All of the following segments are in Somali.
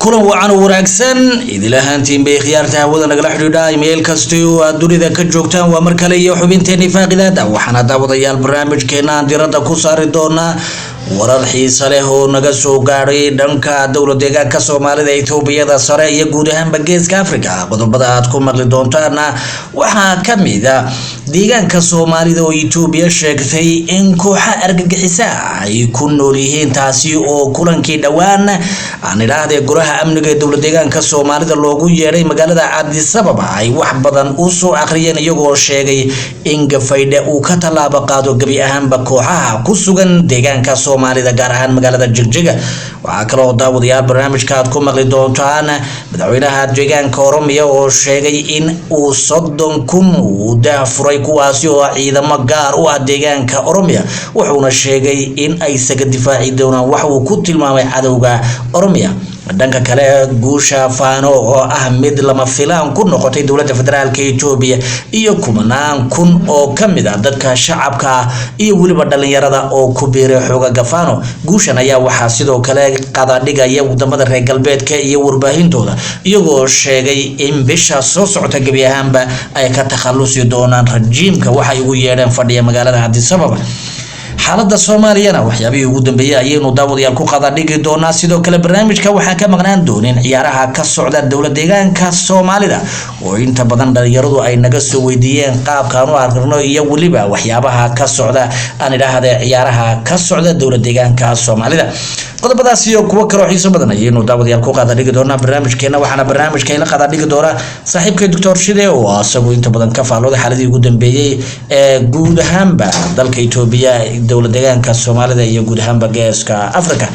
Kulan wacan oo wanaagsan idilahaantiin bay khiyaarta hawada nagala xidhiidha meel kasta oo aad dunida ka joogtaan. Waa mar kale iyo xubinteenii faaqidaada. Waxaana daawadayaal barnaamijkeena aan diradda ku saari doonaa warar xiise leh oo naga soo gaadhay dhanka dowlad deegaanka Soomaalida, Itoobiyada sare iyo guud ahaanba Geeska Africa. Qodobada aad ku maqli doontaana waxaa ka mid a deegaanka Soomaalida oo Itoobiya sheegtay in kooxa argagixisa ay ku nool yihiin, taasi oo kulankii dhowaan aan idhaahdee golaha amniga ee dowlad deegaanka Soomaalida loogu yeedhay magaalada Cabdisababa ay wax badan u soo akhriyeen, iyagoo sheegay in Gafaydhe uu ka tallaabo qaado gebi ahaanba kooxaha ku sugan deegaanka Soomaalida, gaar ahaan magaalada Jigjiga. Waxaa kaloo daawadayaal barnaamijka aad ku maqli doontaan madaxweynaha deegaanka Oromiya oo sheegay in uu 30,000 uu daahfuray, kuwaasi oo ciidamo gaar u ah deegaanka Oromiya, wuxuuna sheegay in ay isaga difaaci doonaan wax uu ku tilmaamay cadowga Oromiya. Dhanka kale, guusha Faano oo ah mid lama filaan ku noqotay dowladda federaalka Etoobiya iyo kumanaan kun oo ka mid ah dadka shacabka ah iyo weliba dhalinyarada oo ku biiray xoogaga Faano. Guushan ayaa waxaa sidoo kale qadadhigaya wadamada reer galbeedka iyo warbaahintooda, iyagoo sheegay in bisha soo socota gebi ahaanba ay ka takhalusi doonaan rajiimka waxay ugu yeedheen fadhiya magaalada Cabdisababa. Xaaladda Soomaaliyana waxyaabihii ugu dambeeyey ayaynu daawadayaal ku qadadhigi doonaa. Sidoo kale barnaamijka waxaan ka maqnaan doonin ciyaaraha ka socda dowlad deegaanka Soomaalida, oo inta badan dhalinyaradu ay naga soo weydiiyeen qaabkaan u aragno iyo weliba waxyaabaha ka socda, aan idhaahde ciyaaraha ka socda dowlad deegaanka Soomaalida. Qodobadaas iyo kuwo kaloo xiiso badan ayaynu daawadayaal ku qadadhigi doonaa barnaamijkeena. Waxaana barnaamijka ila qadadhigi doona saaxiibkay Doctor Shide, oo asagu inta badan ka faallooday xaaladii ugu dambeeyey ee guud ahaanba dalka Itoobiya, dowlad deegaanka Soomaalida iyo guud ahaanba Geeska Africa.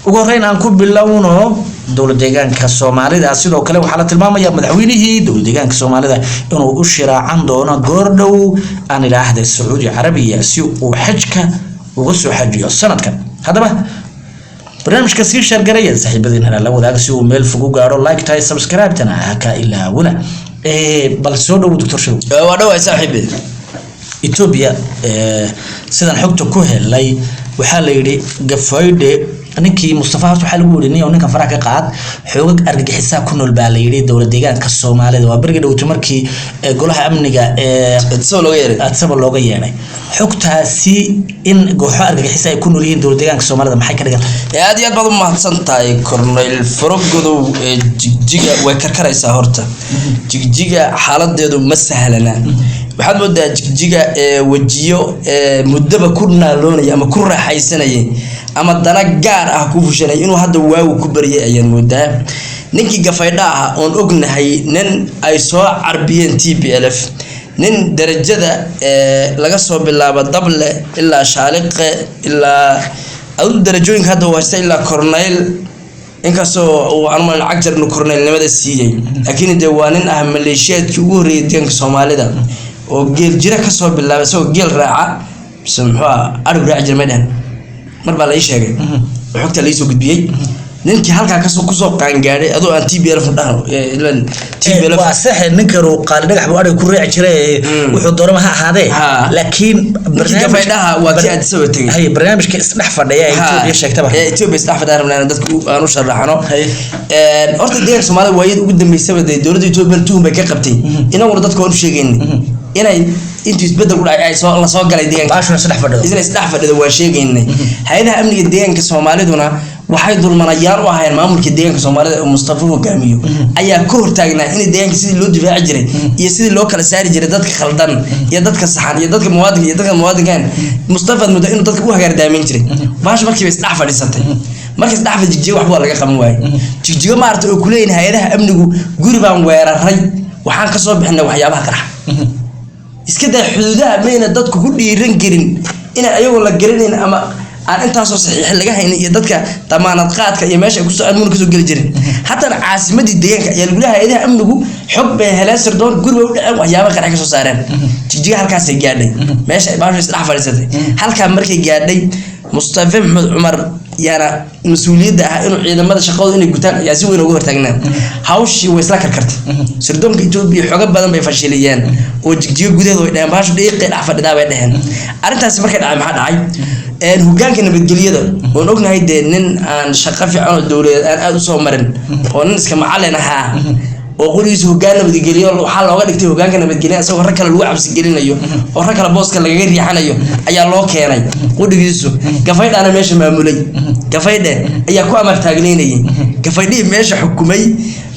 Ugu horeyn aan ku bilowno dowlad deegaanka Soomaalida. Sidoo kale waxaa la tilmaamayaa madaxweynihii dowlad deegaanka Soomaalida inuu u shiraacan doono goordhow, aan idhaahda, Sacuudi Carabiya si uu xajka uga soo xajiyo sanadkan. Haddaba barnaamijka sii share garaya, saaxiibadiinana la wadaaga si uu meel fog u gaaro. Like tahay, subscribe-tana ha ka ilaawina. Bal soo dhowo, Doctor Show. Waa dhawaay, saaxiibe. Etoobiya sidan xogta ku helay waxaa la yidhi Gafaydhe, ninkii Mustafa horta waxaa lagu yidhi nin ninkan faraha ka qaad, xoogag argagixisaa ku nool baa la yidhi dowlad deegaanka Soomaalida. Waa beriga dhowtay markii golaha amniga ee Addis looga yeeray. Addis looga yeedhay. Xogtaasi in kooxo argagixisa ay ku nool yihiin dowlad deegaanka Soomaalida maxay ka dhigan tahay? Aad iyo aad baad u mahadsan tahay, Corneyl Forogodow. Ee Jigjiga way karkaraysaa horta. Jigjiga xaaladeedu ma sahlana. Waxaad moodaa Jigjiga ee wejiyo ee muddaba ku naaloonaya ama ku raaxaysanayay ama dana gaar ah ku fushanay inuu hadda waagu ku baryay ayaad moodaa. Ninkii Gafaydha ah oon ognahay, nin ay soo carbiyeen TPLF, nin darajada ee laga soo bilaabo dable ilaa shaaliqe ilaa adu darajooyinka hadda uu haysta ilaa corneyl, inkastoo uu anumal lacag jar inuu corneylnimada siiyey, laakiin dee waa nin ah maleeshiyaadkii ugu horreeyay deegaanka Soomaalida oo geel jira kasoo bilaabay, isagoo geel raaca mise muxuu ah adhig raaci jira may dhehen, mar baa la ii sheegay oo xogta la iisoo gudbiyey. Ninkii halkaa kasoo kusoo qaangaadhay adoo aan TPLF dhahno TPLF. Waa saxe, ninkanu Qaali Dhagax buu adhiga ku raaci jiray, wuxuu doonaba ha ahaadee. Laakiin Ninkii Gafaydhaha waa kii Addis Ababa tegey. Hay, barnaamijka isdhex fadhiya ee Etoobiya sheegtaba. Ee Ethiopia isdhex fadhiya rabnaa inaan dadka aan u sharaxno. Horta deegaanka Soomaalida waayada ugu dambeysaba dee dowladda Ethiopia tuhun bay ka qabtay. Inaguna dadka waan u sheegaynay inay intuu isbedel ku dhacay ay soo la soo galay deegaanka. Baashuna isdhex fadhido. Isna isdhex fadhida waan sheegaynay. Hay-adaha amniga deegaanka Soomaaliduna waxay dulmanayaal u ahaayeen maamulka deegaanka Soomaalida ee Mustafa hogaamiyo ayaa ka hortaagnaa inay deegaanka sidii loo difaaci jiray iyo sidii loo kala saari jiray dadka khaldan iyo dadka saxan iyo dadka muwaadinka iyo dadka muwaadinkan. Mustafa muddo inuu dadka u hagaardaamin jiray. Baasha markiiba isdhex fadhiisatay. Markii isdhex fadhi Jigjiga waxba waa laga qaban waayey. Jigjigo maaragtay oo kuleeyihin hay-adaha amnigu guri baan weeraray, waxaan kasoo bixinay waxyaabaha qarxa. Iska daa xuduudaha, mayna dadku ku dhiiran karin inay ayagoo la garanayn ama aan intaasoo saxiix laga haynin iyo dadka damaanad qaadka iyo meesha ay kusoo amnigu kasoo geli jirin. Haddana caasimadii deegaanka ayaa lagu leeyahay hay'adaha amnigu xog bay heleen sirdoon, guri bay u dhaceen, waxyaaba qarxa kasoo saareen. Jigjiga halkaasay gaadhay, meesha ay baasha isdhex fadhiisatay halkaa markay gaadhay. Mustafa Maxamed Cumar yaana mas-uuliyadda ah inuu ciidamada shaqadooda inay gutaan ayaa si weyn uga hortaagnaa. Hawshii way isla karkartay. Sirdoonka Etoobiya xogo badan bay fashiliyeen oo Jigjigo gudaheeda way dheheen baashu dhiiqay dhex fadhidaa bay dheheen. Arrintaasi markay dhacay maxaa dhacay? Hogaanka nabadgelyada oon ognahay dee nin aan shaqo fiican oo dowladeed aan aada usoo marin oo nin iska macalin ahaa oo qorigiisa hogaan nabadgelyo waxaa looga dhigtay hogaanka nabadgelyo, isagoo rag kale lagu cabsigelinayo oo rag kale booska lagaga riixanayo ayaa loo keenay qudhigiisu. Gafaydhaana meesha maamulay, Gafaydhe ayaa ku amar taagnaynayay. Gafaydhihii meesha xukumay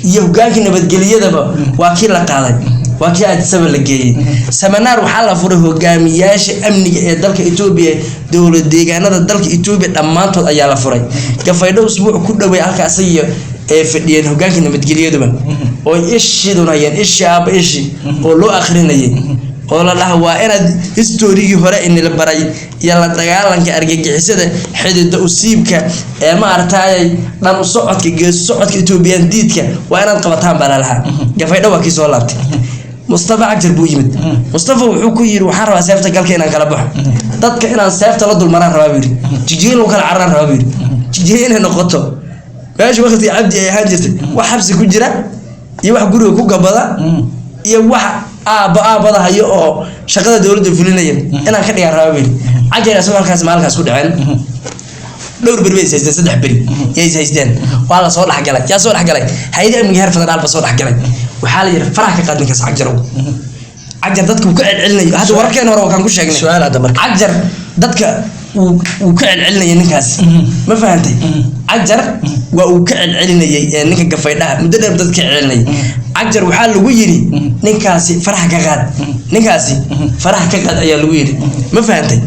iyo hogaankii nabadgelyadaba waa kii la qaaday, waa kii Addis Ababa la geeyey. Seminar waxaa la furay hogaamiyaasha amniga ee dalka Etoobiya, dowlad deegaanada dalka Etoobiya dhammaantood ayaa la furay. Gafaydho usbuuc ku dhoway halka asagiyo ee fadhiyeen hogaanka nabadgelyaduba oo ishidunayeen ishi aaba ishi oo loo akhrinayay oo la dhaha waa inaad historigii hore inila baray iyo la dagaalanka argagixisada, xidida usiibka ee maaragtay dhan u socodka, geesu socodka Etoobiyaan diidka waa inaad qabataan baa lalahaa. Gafaydho waa kii soo laabtay, Mustafa Cagjar buu yimid. Mustafa wuxuu ku yidhi, waxaan rabaa seefta galka inaan kala baxo, dadka inaan seefta la dulmaraan rabaa buu yidhi, Jigjiga in lagu kala cararaan rabaa buu yidhi, Jigjiga inay noqoto meesha waqtigii Cabdi ay ahaan jirtay, wax xabsi ku jira iyo wax guriga ku gabada iyo wax aabba aabada hayo oo shaqada dowladda fulinaya inaan ka dhigaan rabaa buu yidhi. Cagjar isagoo halkaas maalinkaas ku dhaceen, dhowr beri bay is haysteen, 3 beri yay is haysteen. Waa la soo dhexgalay, yaa soo dhexgalay? Hay-ada amniga heer federaal ba soo dhexgalay. Waxaa la yidhi faraha ka qaad ninkaas Cagjarow. Cagjar dadka uu ka celcelinayo hadda wararkeen hore waa kaan ku sheegnay. Su-aal hadda marka. Cagjar dadka uu ka celcelinayay ninkaas, ma fahantay? Cagjar waa uu ka celcelinayay ninka Gafaydhaha muddo dheer dadka ka celcelinayay. Cagjar waxaa lagu yidhi ninkaasi faraha ka qaad, ninkaasi faraha ka qaad ayaa lagu yidhi, ma fahantay?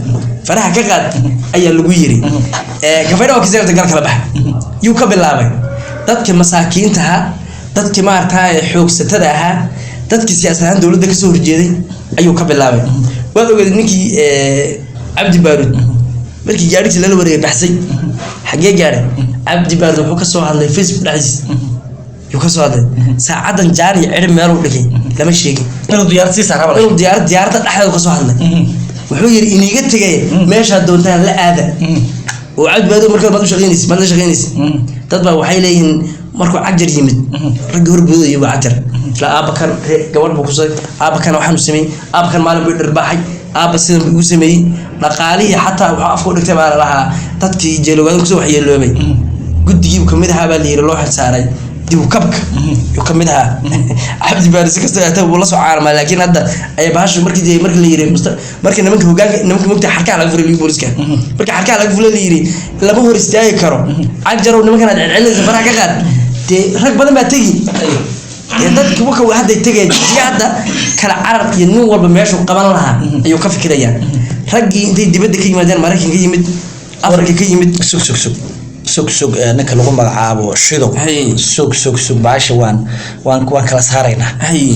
Faraha ka qaad ayaa lagu yidhi. Gafaydha waa kiseefta gal kala baxa yuu ka bilaabay dadka masaakiinta ahaa, dadkii maaragtay xoogsatada ahaa, dadkii siyaasad ahaan dowladda kasoo horjeeday ayuu ka bilaabay. Waad ogeed ninkii Cabdi Baarud markii gaadhigiisa lala wareegay baxsay, xaggee gaadhay Cabdi Baarud? Wuxuu kasoo hadlay Facebook dhexdiisa yuu kasoo hadlay. Saacadan jaan iyo cidhib meeluu dhigay lama sheegin. Inuu diyaarad sii saaraba. Inuu diyaaradda dhexdeedu kasoo hadlay, wuxuu yidhi iniga tegay, meeshaad doontaan la aada. Oo Cabdi Baarud markaa maad u shaqeynaysa, maad la shaqeynaysa. Dad baa waxay leeyihiin markuu Cagjar yimid raggii horboodayay waa Cagjar isla aabba kan gabadh buu kusay, aabba kan waxaanu sameeyey, aabba kan maalin buu dhirbaaxay, aabba sidan buu igu sameeyey. Dhaqaalihii xataa wuxuu afka u dhigtay baa la lahaa dadkii jeelogaadan kusoo waxyeeloobay guddigii kamid ahaa baa la yidhi loo xilsaaray dib u kabka yuu kamid ahaa Cabdi Baari. Si kasta ahaatee wuu la soo caarmaa, laakiin hadda ayaa bahashu markii dee markii la yidhi markii nimanka hogaanka nimanka mugta xarkaha laga furay booliska, markii xarkaha laga furay la yidhi lama hor istaagi karo. Cagjarow nimankan aad celcelinaysa faraha ka qaad, dee rag badan baa tegi, dee dadki waka hadday tegaya Jigjiga hadda kala carar iyo nin walba meeshuu qaban lahaa ayuu ka fikirayaa. Raggii intay dibadda ka yimaadeen, Maraykan ka yimid, Afrika ka yimid. Sug sug sug sug sug, ninka lagu magacaabo Shido. Hay. Sug sug sug, baasha waan kala saaraynaa. Hay.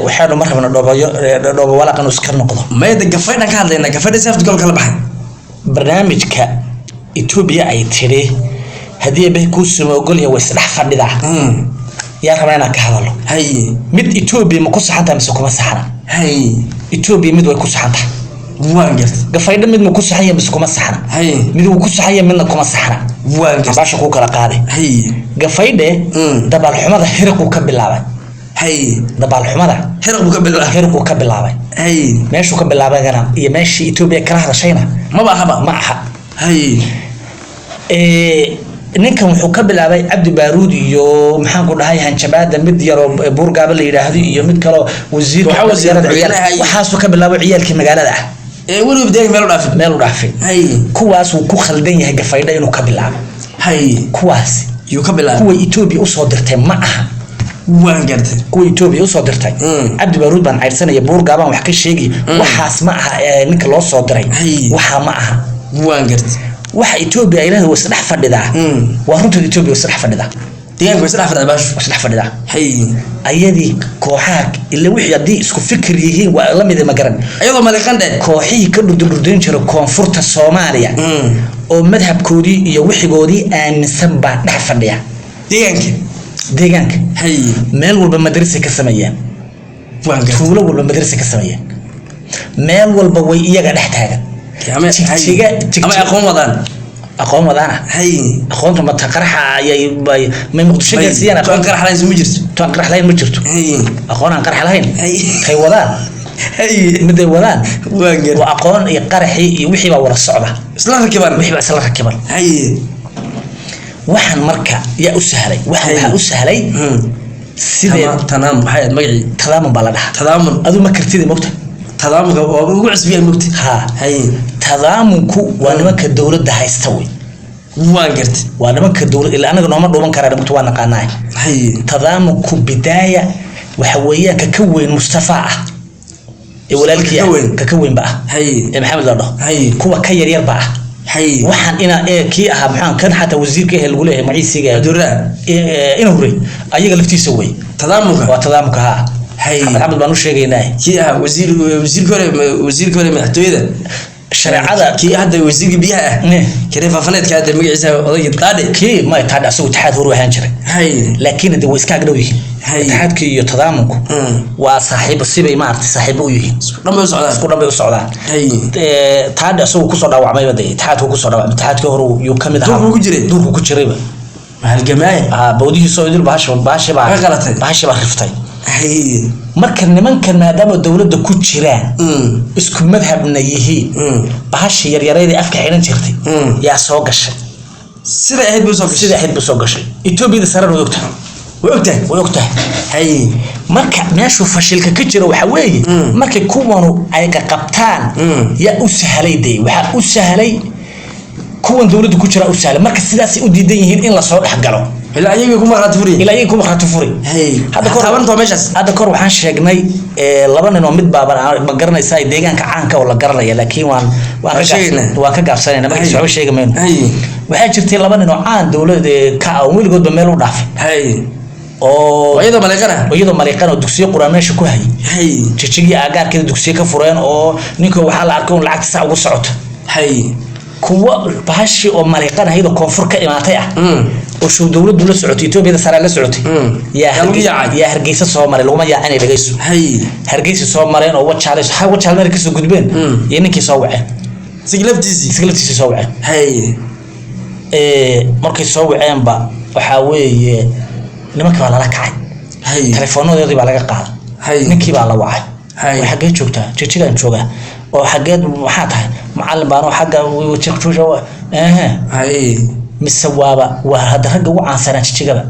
Waxaanu mar rabna dhoobayo dhoobo walaqan iska noqdo. Mayda Gafaydhan ka hadlaynaa, Gafaydha seefta gol kala baxay. Barnaamijka Etoobiya ay tidhi haddii eebbahay kuu suma ogolyahay way isdhex fadhidaa yaa rabaa inaan ka hadalo. Hay. Mid Etoobiya ma ku saxan tahay mise kuma saxna? Hay. Etoobiya mid way ku saxan tahay. Waan gartay. Gafaydho mid ma ku saxan yahay mise kuma saxna? Hay. Mid wuu ku saxan yahay, midna kuma saxna. Waan gartay. Baasha kuu kala qaaday. Hay. Gafaydhe dabaalxumada hiriquu ka bilaabay. Hay. Dabaalxumada Xiraq buu ka bilaabay. Hiriquu ka bilaabay. Hay. Meeshuu ka bilaabayna iyo meeshii Etoobiya kala hadashayna maba ahaba. Ma aha. Hay. Ninkan wuxuu ka bilaabay Cabdi Baaruud iyo maxaan ku dhahay hanjabaada mid yaroo Buurgaaba la yidhaahdo iyo mid kaloo wasiirka Waxaa wasiir dhalinyarada ciyaal- madaxweynaha iyo- waxaasuu ka bilaabay ciyaalkii magaalada ah Ee weliba deegan meel u dhaafin. Meel u dhaafay. Hay. Kuwaas wuu ku khaldan yahay Gafaydha inuu ka bilaabo. Hay. Kuwaas yuu ka bilaabay. Kuwa Etoobiya usoo dirtay ma aha. Waan gartay. Kuwa Etoobiya usoo dirtay Cabdi Baaruud baan caydhsanaya, Buurgaabaan wax ka sheegi, waxaas ma aha. Ninka loo soo diray Hay. waxaa ma aha. Waan gartay. Waxa Etoobiya ay leedahay waa isdhex fadhidaa. Waa runteed, Etoobiya waa isdhex fadhidaa. Deegaanka way isdhex fadhidaa baashu. Waa isdhex fadhidaa. Hay. Ayadii kooxaha ila wixii haddii isku fikir yihiin waa la mid ma garan. Ayadoo maliqan dhe. Kooxihii ka dhurdurdurdayn jiray koonfurta Soomaaliya oo madhabkoodii iyo wixigoodii aaminsan baa dhex fadhiya. Deegaanka. Deegaanka. Hay. Meel walba madrasa ka sameeyeen. Waan gartay. Tuulo walba madrasa ka sameeyeen, meel walba way iyaga dhex taagan. Ama Jigjiga- ama aqoon wadaan. Aqoon wadaana. Hay. Aqoonta mata qaraxa ayay may Muqdisho gaarsiiyaan. Toon Aqoon qarax lahayn ma jirto. Toon qarax lahayn ma jirto. Hay. Aqoon aan qarax lahayn Hay. tay wadaan. Haye. Miday wadaan Waan gartay. waa aqoon iyo qaraxii iyo wixii baa wada socda. Isla rakiban. Wixii baa isla rakiban. Haye. Waxaan marka yaa u sahlay? Waxaan waxaa u sahlay sidee? Tanaam maxay ahayd magacii? Tadaamun baa la dhahaa. Tadaamun. Aduu ma kartida, mogta? Tadaamunka waa ugu cusbiyaan, mogta? Ha. Haye. Tadaamunku waa nimanka dowladda haysta wey. Waan gartay. Waa nimanka dowlad, ilaa anaga nooma dhuuman karaa, mogta, waa naqaanaa. Haye. Tadaamunku bidaaya waxa weeyaan ka ka weyn Mustafa ah ee walaalkii Ka ah. weyn. Ka ka weyn ba ah. Haye. Ee Maxamed la dhaho. Haye. Kuwa ka yaryar ba ah. Haye. Waxaan ina ee kii ahaa, maxaan kan xataa wasiirka ehel lagu leeyahay magaciisiga? Cabdurraa. Ina hurey ayaga laftiisa wey. Tadaamunka. Waa tadaamunka, ha. Haye. Xamed Xamed baan u sheegaynaa. Kii ahaa wasiir, wasiirka hore, wasiirka hore madaxtooyada. Shareecada. Kii hadda wasiirka biyaha ah. Ne. Karee faafaneedka hadda magaciisa odayga Daadhe. Kii ma taadhe, asagu itixaad horu ahaan jiray. Haye. Laakiin de way iska agdhow yihiin. Haye. Itixaadka iyo tadaamunku waa saaxiibo, sibay maaragtay saaxiibo u yihiin. Dhan bay u socdaan. Isku dhan bay u socdaan. Haye. Taadhe asagu kusoo dhaawacmayba dee, itixaadku kusoo dhaawacmay, itixaadkii hore yuu ka mid ahaa. Duurku ku jiray? Duurku ku jirayba. Halgamaaya. Ah, bawdihiisoo idil bahasha bahasha baa Way qalatay. Bahasha baa riftay. Haye. Marka nimankan maadaama dowladda ku jiraan, isku madhabna yihiin, bahasha yaryarayda afka xidhan jirtay yaa soo gashay. Sida ahayd buu soo gashay. Sida ahayd buu soo gashay. Etoobiyada sarena way ogtahay. Way ogtahay. Way ogtahay. Haye. Marka meeshuu fashilka ka jiro waxa weeye, markay kuwanu ay qaqabtaan, yaa u sahlay dee? Waxaa u sahlay kuwan dowladda ku jira u sahlay. Marka sidaasay u diidan yihiin in lasoo dhex galo. Ilaa ayagii ku markhaati furi. Ilaa iyaga ku markhaati furi. Haye. Hadda kor Taabanto meeshaas. Hadda kor waxaan sheegnay laba nin oo mid baaban ma garanaysaa, deegaanka caanka oo la garanaya, laakiin waan Waan sheegaynaa. Waan ka gaabsanayna magaciisa, Haye. waxba sheegi mayno. Haye. Waxaa jirtay laba nin oo caan dowladda ka ah oo weligoodba meel u dhaafay Haye. oo Waa iyadoo maleeqana. iyadoo maliiqan oo dugsiyo quraan meesha ku hayay. Haye. Jijigii aagaarkeeda dugsiyo ka fureen oo ninka waxaa la arkay un lacagta saa ugu socoto. Haye. Kuwa bahashii oo maliiqan ahayd oo koonfur ka imaatay ah oo show dowladdu la socotay, Etoobiyada sare la socotay, yaa Yaa lagu Hargeysa- yaacay. Yaa Hargeysa soo maray, laguma yaacin, dhageyso. Haye. Hargeysa soo mareen oo Wajaale, ha, Wajaale meel kasoo gudbeen iyo ninkii soo waceen. Sig laftiisii. Isaga laftiisii soo waceen. Haye. Markay soo waceenba waxaa weeye nimankii baa lala kacay. Haye. Teleefoonadoodii baa laga qaaday. Haye. Ninkii baa la wacay. Haye. War, xaggee joogtaa? Jijigaan joogaa. Oo xaggeed? Maxaa tahay? Macallin baan oo xagga ehe. Haye. Mise waaba waa hadda ragga ugu caansanaa Jijigaba.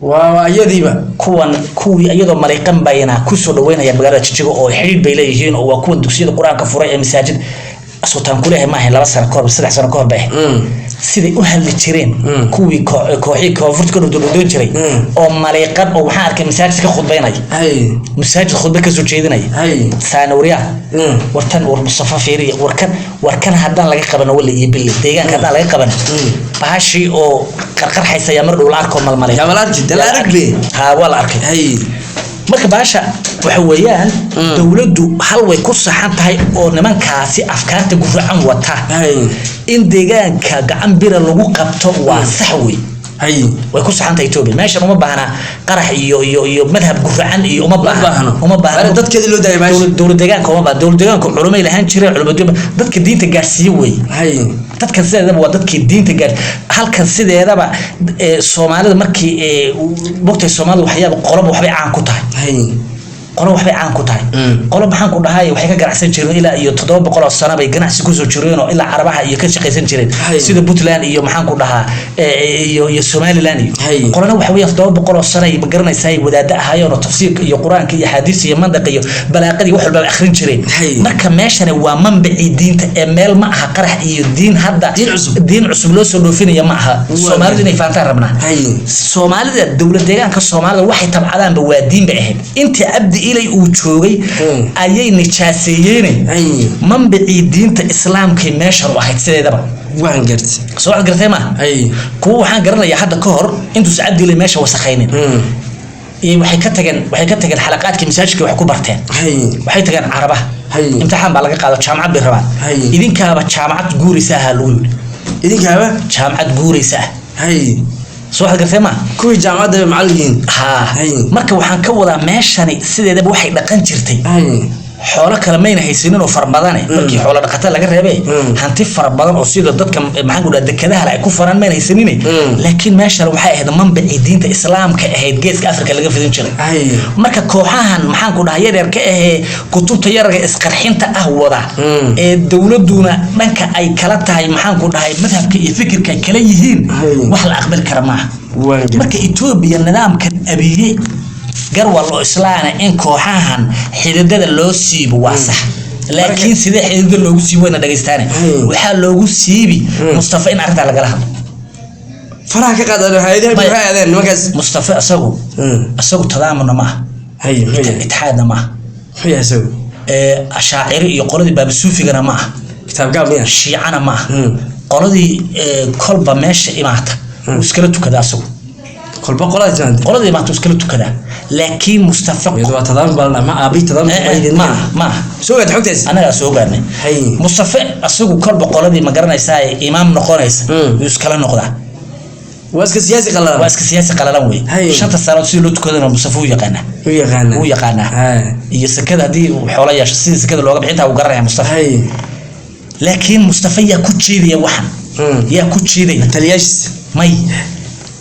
Waa iyadiiba. Kuwan kuwii iyadoo maliiqan bayna kusoo dhaweynaya magaalada Jijiga oo xidhiidh bay leeyihiin oo waa kuwan dugsiyada qur-aanka furay ee masaajid sultaan kuleeyahay. Maahayn 2 sano kahor, 3 sano kahor bay ahayd. Siday u hadli jireen kuwii kooxii koonfurta ka dhowdhowdoon jiray oo maliiqan oo waxaan arkay masaajid ka khudbaynaya. Haye. Masaajid khudba kasoo jeedinaya. Haye. Saanawriya, wartan, war Mustafa fiiriya, warkan, warkan haddaan laga qaban wala iyo bille deegaanka haddaan laga qaban, bahashii oo qarqarxaysa ayaa mar dhow la arko malmalay. Yaa la arki, dee la arag be. Ha, waa la arkay. Haye. Marka bahasha waxa weeyaan dowladdu hal way ku saxan tahay oo nimankaasi afkaarta gufracan wata Haye. in deegaanka gacan bira lagu qabto waa sax wey. Haye. Way ku saxan tahay Ethiopia. Meeshan uma baahna qarax iyo madhab gufracan iyo uma Ma baahna. baahno. Uma baahna. Waa dadkeedii loo daayay meesha. Dowlad deegaanka uma baahna. Dowlad deegaanka culumay lahaan jireen, culimadu dadka diinta gaarsiiye wey. Haye. Dadkan sideedaba waa dadkii diinta gaar halkan sideedaba Soomaalida markii bogtay, Soomaalida waxyaaba qoloba waxbay caan ku tahay. Haye. Qolo waxbay caan ku tahay. Qolo maxaan ku dhahay, waxay ka ganacsan jireen ilaa iyo 700 oo sano bay ganacsi kusoo jireen oo ilaa Carabaha iyo ka shaqaysan jireen. Hay. Sida Puntland iyo maxaan ku dhahaa iyo Somaliland iyo Hay. qolana waxa weeyaan 700 oo sano ay ma garanaysaa ay wadaadda ahaayeen oo tafsiirka iyo qur-aanka iyo axaadiista iyo mandaqa iyo balaaqada iyo wax walba akhrin jireen. Hay. Marka meeshani waa manbicii diinta ee meel ma aha qarax iyo diin hadda Diin cusub. Diin cusub loo soo dhoofinaya ma aha. Soomaalidu inay fahantaan rabnaa. Hay. Soomaalida, dowlad deegaanka Soomaalida waxay tabcadaanba waa diin bay ahayd. Intii Cabdi Ilay uu joogay ayay nijaaseeyeen Hay. manbicii diinta islaamkay meeshan u ahayd sideedaba. Waan gartay. Soo waxaad garatay ma Hay. kuwa waxaan garanayaa hadda ka hor intuusan Cabdi Ilay meesha wasakhaynin iyo waxay ka tageen xalaqaadkii masaajidka wax ku barteen. Hay. Waxay tageen Carabaha. Hay. Imtixaan baa laga qaado, jaamacad bay rabaan. Hay. Idinkaaba jaamacad guuraysa ahaa lagu yidhi. Idinkaaba? Jaamacad guuraysa ah. Hay. Soo waxaad garatay ma Kuwii jaamacadda macallin. Haa. Hay. Marka waxaan ka wadaa meeshani sideedaba waxay dhaqan jirtay Hay. Xoolo kale mayna haysanin oo fara badane, markii xoolo dhaqata laga reebay, hanti fara badan oo sida dadka, maxaan ku dhaha, dekadaha ay ku faraan mayna haysanin. Laakiin meeshan waxay ahayd manbacii diinta islaamka ahayd geeska Afrika laga fidin jiray. Marka kooxahan, maxaan ku dhahay, yaryarka ahee kutubta yararka isqarxinta ah wada, ee dowladuna dhanka ay kala tahay, maxaan ku dhahay, madhabka iyo fikirka ay kala yihiin, wax la aqbali kara maaha. Marka Etoobiya nidaamkan Abiye garwal oo islaana in kooxahan xididada loo siibo waa sax, laakiin sidee xididada loogu siibo? Wayna dhagaystaane. Waxaa loogu siibi Mustafa in arrintaa lagala hadlo. Faraha ka qaadaan hay'adaha, Maya. maxay aadeen nimankaas? Mustafa isagu tadaamuna ma aha, Hay, muxuu yahay? Itixaadna ma aha. Muxuu yahay isagu? Ashaaciri iyo qoladii baabasuufigana ma aha. Kitaab gaab miya? Shiicana ma aha. Qoladii kolba meesha imaata wuu iskala tukadaa isagu. Kolba qolada timaada. Qoladii imaata wuu iskala tukadaa, laakiin Mustafa Iyadu waa tadaam baa la ma aabi tadaam. Ma aha, ma aha. Soo gaad xogtaas. Annagaa soo gaarnay. Mustafa isagu kolba qoladii, ma garanaysaa, imaam noqonaysa yuu iskala noqdaa. Waa iska siyaasi qalalan. Waa iska siyaasi qalalan wey. Shanta salaad sidii loo tukadana Mustafa wuu yaqaanaa. U yaqaana. Wuu yaqaanaa. Iyo sakada, haddii uu xoolo yeesho, sidii sakada looga bixintaa wuu garanaya Mustafa. Laakiin Mustafa yaa ku jeedaya waxan? Yaa ku jeedaya? Taliyaashiisa. May,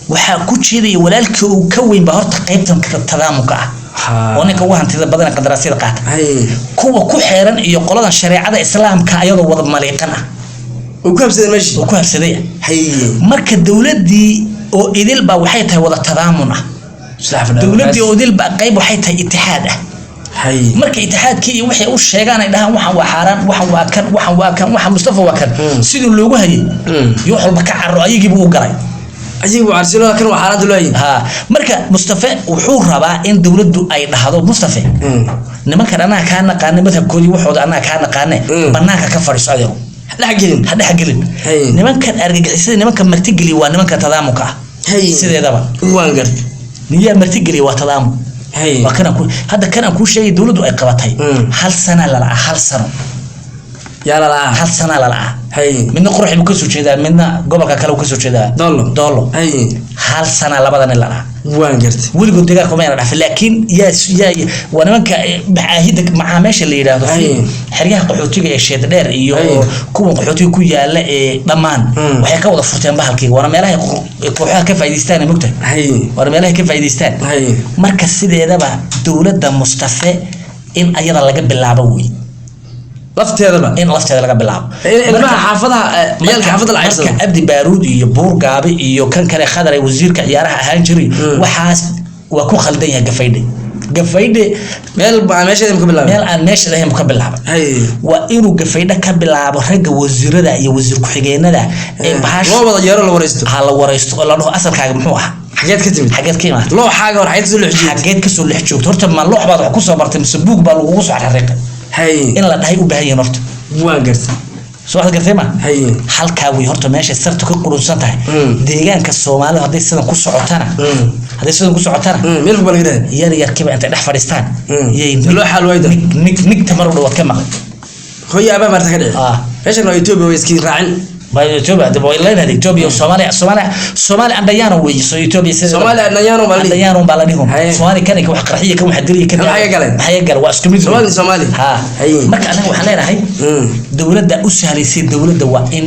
waxaa ku jeedaya walaalkii uu ka weyn baa horta qaybtan tadaamunka ah, oo ninka ugu hantida badan ee qandaraasyada qaata, kuwa ku xeeran iyo qoladan shareecada islaamka ayadoo wada maliiqan ah. Uu ku habsaday meeshii. Oo ku habsaday. Marka dowladdii oo idil baa waxay tahay wada tadaamun ah, dowladdii oo idil baa qayb waxay tahay itixaad ah. Marka itixaadkii iyo waxay u sheegaan ay dhahaan waxan waa xaaraan, waxan waa kan, waxan waa kan, waxan Mustafa waa kan, sidii loogu hayay iyo wax walba ka carro ayagiibu u galay. Ayagu carsilada kan waa xaaraanta loo hayay. Ha, marka Mustafa wuxuu rabaa in dowladdu ay dhahdo, Mustafa, nimankan annaga kaa naqaane madhabkoodii, waxooda annaga kaa naqaane, banaanka ka fadhiiso adeero. Dhex gelin. Ha dhex gelin. Nimankan argagixisada, nimanka martigeliya waa nimanka tadaamunka ah. Sideedaba Waan gartay. niyaa martigeliya waa tadaamun. Waa kanaan ku hadda kan aan kuu sheegay dowladdu ay qabatay. Hal sana lala, hal sano. Yaa lalaa? Hal sana lala. Midna Qoraxi buu kasoo jeedaa, midna gobolka kale uu kasoo jeedaa. Doolo. Doolo. Hal sana labada nin lala. Waan gartay. Weligood deegaanka mayna dhafin, laakiin yaa waa nimanka macaahida macaa meesha la yidhaahdo, xeryaha qaxootiga ee Sheeddheer iyo kuwan qaxootiga ku yaala ee dhammaan waxay ka wada furteen bahalkii. Waana meelahay kooxaha ka faa'iidaystaan, mogtahay? Waana meelahay ka faa'iidaystaan. Marka sideedaba dowladda Mustafe in ayada laga bilaabo wey. Lafteedaba. In lafteeda laga bilaabo. In ilmaha xaafadaha, ciyaalka xaafadda la cayrsado. Marka Abdi Baaruud iyo Buurgaabi iyo kan kale Khadar ee wasiirka ciyaaraha ahaan jiray, waxaas waa ku khaldan yahay Gafaydhe. Gafaydhe meel baa meesheeda ka bilaabay. Meel aan meesha ahayn buu ka bilaabay. Waa inuu Gafaydhe ka bilaabo ragga wasiirada iyo wasiir ku-xigeenada ee bahasha Loo wada yeero, la wareysto. Ha la wareysto oo la dhaho, asalkaaga muxuu ahaa? Xageed ka timid? Xageed ka imaatay? Looxaaga hor xageed soo leexjiid? Xageed kasoo lex joogto? Horta ma loox baad wax kusoo bartay mise buug baa lagugu soo xariiqay? In la dhahay u baahan yihiin horta. Waan gartay. Soo waxaad gartay ma? Halkaa wey horta meeshay sartu ka qurunsan tahay. Deegaanka Soomaalida hadday sidan ku socotana, hadday sidan ku socotana, Meel fog baa laga raadi. Yar yarkiiba intay dhex fadhiistaan yay Loo xaal waayda. nig nig nigta mar u dhawaad ka maqlay. Hooyo abaa maarta ka dhici. Meeshan waa Ethiopia, way iskiin raacin. Ba Ethiopia de way leedahay Ethiopia, Soomaaliya, Soomaaliya, Soomaaliya andhayaano weeye. So Ethiopia sida Soomaaliya andhayaano baa la dhihi. Andhayaano baa la dhihi. Soomaaliya kan wax qarxiya, kan wax dilaya, kan Maxay galeen? Maxay galeen? Waa isku mid. Soomaali Soomaali. Ha. Marka anaga waxaan leenahay dowladda u sahlaysay, dowladda waa in